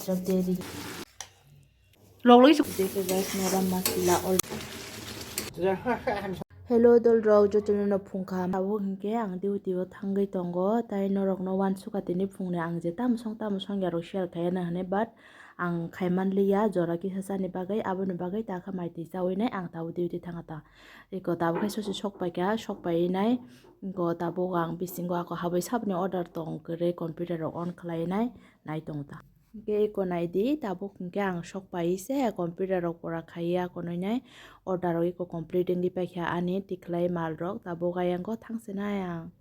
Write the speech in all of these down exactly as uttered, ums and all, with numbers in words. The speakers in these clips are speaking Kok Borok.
Log log isuk. Deke guys, noram masila all. Hello, dol rok, joto no phung kha. Abo hinkhe ang duty o thangwi tongo, tai norok no wansukha tini phung ni ang je tamo song tamo song ya rok share khaiya na hwnwi, but ang khaiman liya jora kisa chani bagwi, aboni bagwi ta kha mai twi chawi nai ang tabuk duty thanga ta. Eko tabuk khai sosi sok paikha, sok pai nai. Eko tabuk ang bisingo ako habwi saboni order tong kwrwi computer rok on khlai nai, nai tong ta. Hingke eko naidi, tabuk hingke ang sok pai se computer rok pora khaiya konoi nai order rok eko complete wngwi paikha ani tikhlai mal rok, tabuk ayang o thangse nai ang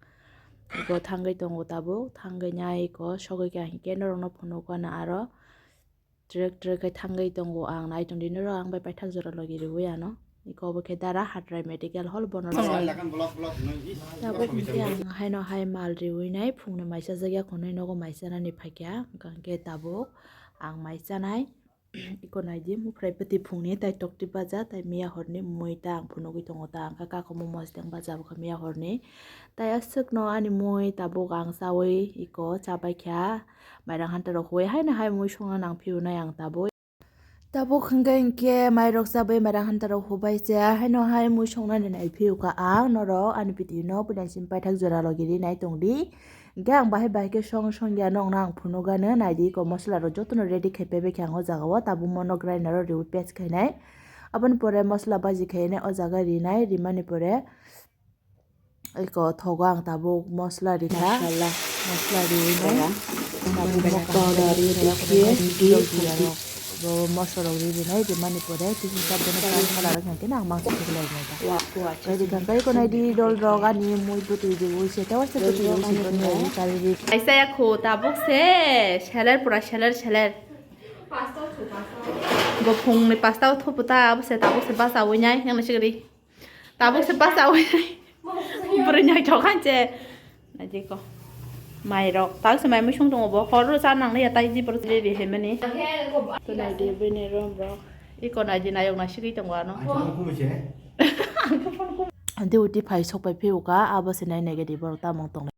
eko thangwi tongo tabuk, thangwi nai eko sogwi kha hingke norok no phunuk gana aro trek trek khe thangwi tongo ang, nai tongdi norok ang bai paithak jora logi riwi ano. Iko obo khe Dara Hatrai Medical Hall bono. Tabuk hingke ang haino hai mal riwi nai phungni maisa jakya khonwi nogo mai chanani phaikha, hingke tabuk ang mai chanai. Iko naidi muphrai bwtwi phungni tai tokti baja tai miya horni mui ta ang phunugwi tongo ta, hingke kakomo mosdeng baja bokha miya horni. Tai aswkno ani mui tabuk ang chawi iko chabaikha, mairang hanta rok huwi haino hai mui songna nang phiyunai ang tabuk. Tabuk hwnkhe hinkhe mairok chabai mairang hanta rok hubai se, haino hai mui songnani nai phiyuka ang norok ani video no puila simi paithak jora logi ri nai tongdi. Hinkhe ang bahai bahai khe song song ya nokno ang phunukgano naidi, iko mosola rok jotono ready khai paibai khe ang o jaga o, tabuk mono grinder o riwi paste khainai. Aboni pore mosola baji khainai o jaga rinai, rimani pore Eko thogo ang tabuk mosla rikha. Masala. Mosla riwi nai. Tabuk mokang powder ri rikha. Bo mosla rok ri rinai rimani pore kisi sabjani kalar khe ang mangsa khe lai nai ta. Kai rikha kai ko nai di dol rok ani mui butui riwi se tawa se butui riwi se ton nai kari ri. Kaisa ya kho tabuk se seler pura seler seler. Bo phungni pasta o thupu ta abo se tabuk se basawi nai yang nai sigri. Tabuk se basawi. Bwrwi naithok khan se. Naidi ko. Mairok. Tabuk se mai mui sung tongo bo. Horo cha nang ya tai di bwrwi ready hai mani. To naidi bini room rok. Iko naidi nayok na sigwi tongo ano. Duty phai sok pai phiyuka abo se nai negative borok tamung tong.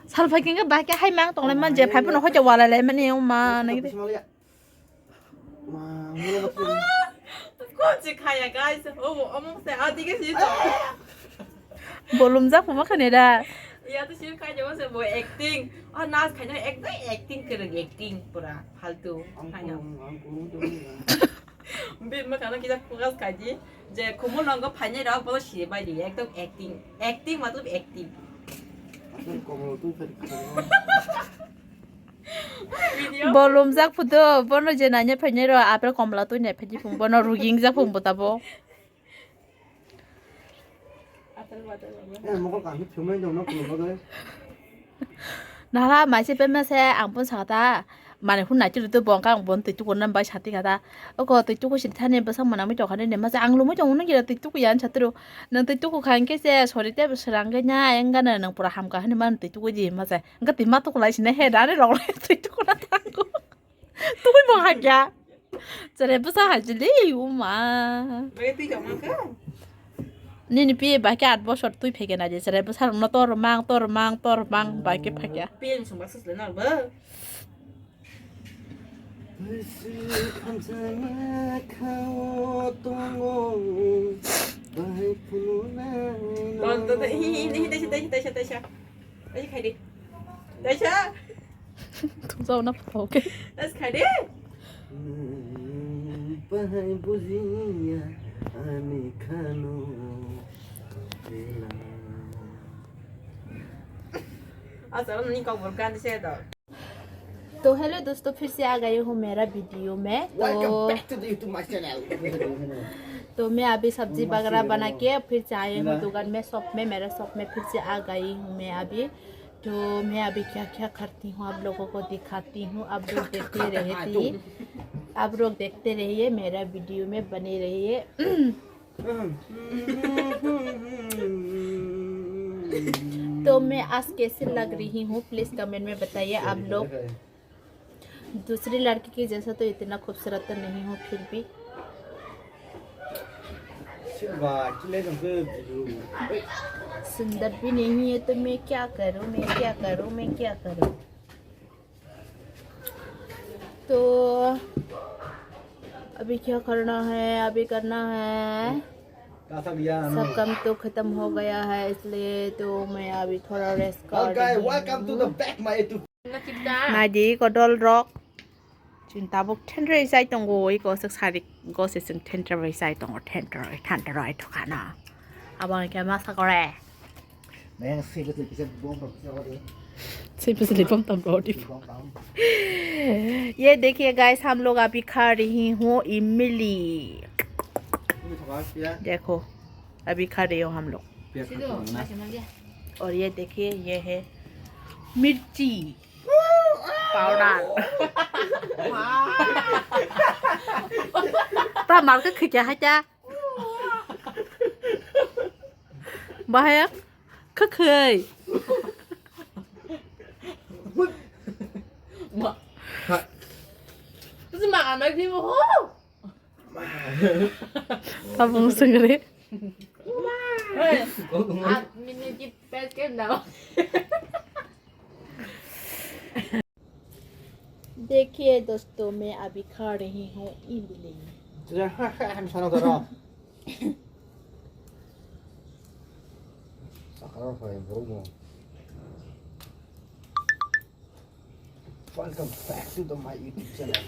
Salphai kengkhe bahai khe hai mang tonglai man je phai phano hoite walai lai mani ong ma nai. Kochi khaya guys, omo omo se adige si. Bolum jak phuma khane da. Ya to sir khai jabo se bo acting. O nas khai jabo ekdom acting kwrwng acting pura faltu. Ang khai jabo. Ang kurung kurung ya. Bit ma khana kisa focus khai di. Je khumul nongo phainai rok bo siri bai di ekdom acting. Acting matlab acting. Asal komolo tu khai khai. Video. Bolum jak phudo bono je nanya phainai rok apel komla tui nai phaidi phung bono ruging jak phung bo tabo. Nahara maise pema se ang pun sakata mane hun nai tiri tu bongka ang bon tui tukur nan bai sati kata oko tui tukur sin thani bwsak mana mui tokha nini masa ang lumui tong nung kira tui tuku yan saturu nang tui tuku kha hingke se sori te srang ke nya engano nang pura hamka hani man tui tuku di masa engka tui ma tuku lai sine he dare rok lai tui tuku na tango. Twi bo hakya. Chwrai bwsa hai chili uma. Bai twi tongma khe? Nini pi ba khe aat bosor twi phege na je chwrai bwsa rokno tor mang tor mang tor mang ba khe phakya. Pi ni sumba sasle na ba. Bwswk hamjakma khao tongo, bahai phunuknai. Ton ton ton hi hi hi taisa taisa taisa taisa. Taisa khai di. Taisa. Thumjauna photo khe. Taisa khai di. Bahai bujiya ani khano bela. Asa ni kok burkan se do. तो हेलो दोस्तों, फिर से आ गई हूँ मेरा वीडियो में। तो Welcome back to the YouTube my channel. तो मैं अभी सब्जी वगैरह बना के फिर से आई हूँ दुकान में, शॉप में, मेरा शॉप में फिर से आ गई हूँ मैं अभी। तो मैं अभी क्या क्या करती हूँ आप लोगों को दिखाती हूँ, आप लोग देखते रहती, आप लोग देखते रहिए, मेरा वीडियो में बने रहिए। तो मैं आज कैसे लग रही हूँ, प्लीज कमेंट में बताइए आप लोग। दूसरी लड़की के जैसा तो इतना खूबसूरत तो नहीं हूँ, फिर भी सुंदर भी नहीं है तो मैं क्या करूँ, मैं क्या करूँ, मैं क्या करूँ। तो अभी क्या करना है, अभी करना है। सब काम तो खत्म हो गया है, इसलिए तो मैं अभी थोड़ा रेस्ट कर रही हूँ। Welcome to the back my YouTube. Naidi ko dol rok. Chwng tabuk thentroi chai tongo, iko swk sari go se chwng thentroi chai tongo, thentroi, thentroi thokano. Abo hwnkhe masa gore. Neng swi bwswli kisa bom rok kisa ore. Swi bwswli bom tom rok di. Bom tom. ये देखिए guys, हम लोग अभी खा रही हूँ इमली। Ini thok ah, pia. देखो, अभी खा रही हो हम लोग। Pia kha tong na. और ये देखिए, ये है मिर्ची powder. Ta mar khe khikya hai ta. Bahaya khakhai. Ma. Ha. Terus makan lagi mau. Abang sengre. Hey, ah, minum cipet ke enggak? देखिए दोस्तों, मैं अभी खा रही हूँ इमली। Jira, ha, ha, ha, sana doro. Sakara hoy, bro mo. Welcome back to the my YouTube channel.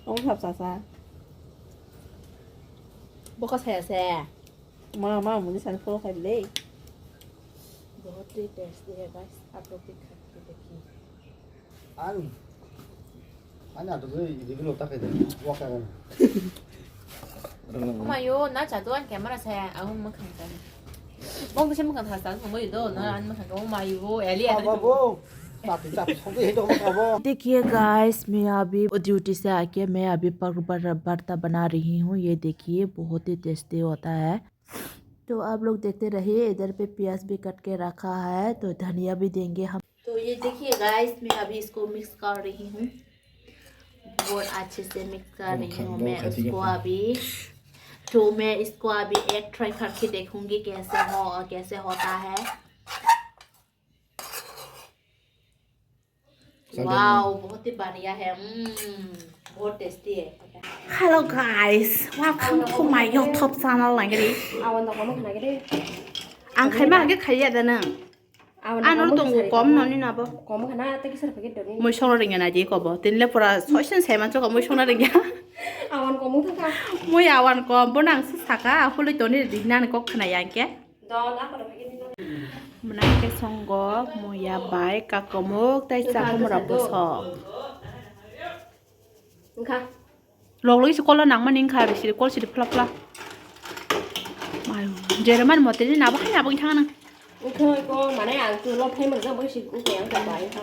Ong hap sasa. Boka saya saya. Ma, ma, muni san follow khai le. बहुत ही टेस्टी है गाइस, आप लोग भी खा के देखिए। Ani, ani atu tu ini dulu tak itu, wak kan. Mayo, na jadu an camera saya, aku makan kan. Bong tu saya makan khas, aku mau itu, na an makan kamu mayo, eli ada. Apa bu? Tapi tapi sampai itu apa bu? देखिए गाइस, मैं अभी ड्यूटी से आके मैं अभी पक-, बर-, भरता बना रही हूँ। ये देखिए, बहुत ही टेस्टी होता है। तो आप लोग देखते रहिए, इधर पे प्याज भी कट के रखा है, तो धनिया भी देंगे हम। तो ये देखिए गाइस, मैं अभी इसको मिक्स कर रही हूँ, बहुत अच्छे से मिक्स कर रही हूँ मैं इसको अभी। तो मैं इसको अभी एक ट्राई करके देखूंगी कैसे हो, कैसे होता है। Wow, बहुत ही बढ़िया है। हम्म, बहुत टेस्टी है। Hello guys, welcome to my YouTube channel lagi. Awan da komo khana gede. Ang khai ma hage khaiya da nang. Awan da ano komo tongo khana kom gede. Noni na bo. Komo khana ta kisar packet doni. Moi songna ringya na je ko bo. Tin le pura soisen sai man choko moi songna ringya. Awan komo thangka. Moi awan kom bo nang sa saka apului toni di nan kok khana yang ke. Mwnai khe songo muya bai kakomok tei chahumrok bwsok. Wngkha. Log logi se kol nangmani wngkha, bisi kol sidi phla phla. Mayo, jeremani mote ni nabo hai nabo wngkha nang. Wngkha ko mane ang tu lo phai mani jang bai si wngkha yang ta bai wngkha.